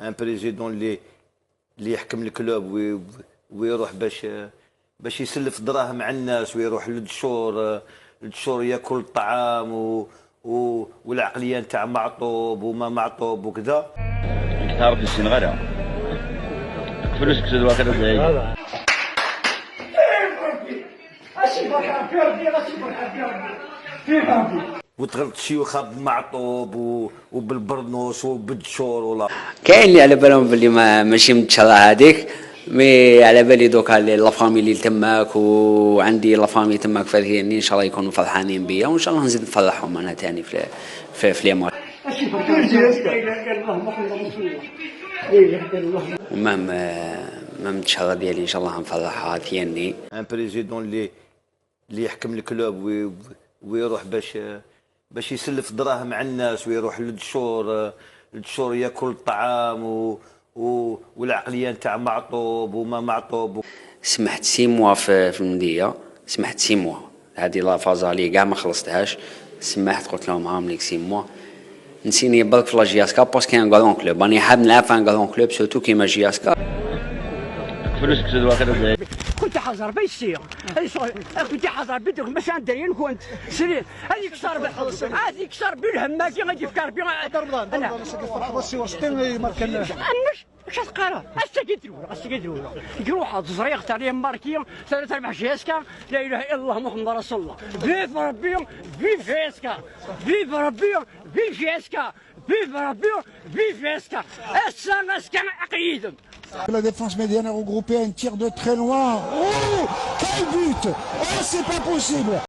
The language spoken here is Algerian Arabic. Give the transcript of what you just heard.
un président اللي يحكم ال club ويروح باش يسلف دراهم على الناس ويروح للدشور، للدشور ياكل الطعام والعقلية نتاع معطوب وما معطوب وكذا. تعرف السنغال فلوسك زاد واخد. وتغلط شيوخه بمعطوب وبالبرنوس وبالدشور ولا كاين اللي على بالهم باللي ما ماشي متشرة هذيك، mais على بالي دوكا la famille اللي تماك وعندي la famille تماك فهمتني، ان شاء الله يكونوا فرحانين بيا وان شاء الله نزيد نفرحهم انا ثاني في les matchs. و même الشهرة ديالي ان شاء الله نفرحها ثياني. un président اللي يحكم ال club ويروح باش يسلف دراهم على الناس ويروح للدشور، للدشور ياكل الطعام والعقلية نتاع معطوب وما معطوب. سمحت 6 mois في المديه، سمحت 6 mois هذه la phase aller كاع ما خلصتهاش، سمحت قلت لهم عامليك 6 mois نسيني برك في la JSK parce que un grand club، راني حاب نلعب في un grand club surtout كيما JSK. فلوسك زاد واخد. كنت حاضر بيسير، كنت حاضر بيدك مثلا درين كنت سري هذيك صار هذيك صار بالهماكي غادي يفكر بي رمضان مش اش تقرا استكيترو يروح تزريق تاع لي ماركي ثلاثة ربح JSK. لا اله الا الله محمد رسول الله، vive ربي vive JSK، vive ربي vive JSK، vive ربي vive JSK. اسا اسكا عقيدم. La défense médiane est regroupée, un tir de très loin. Oh, quel but! Oh, c'est pas possible!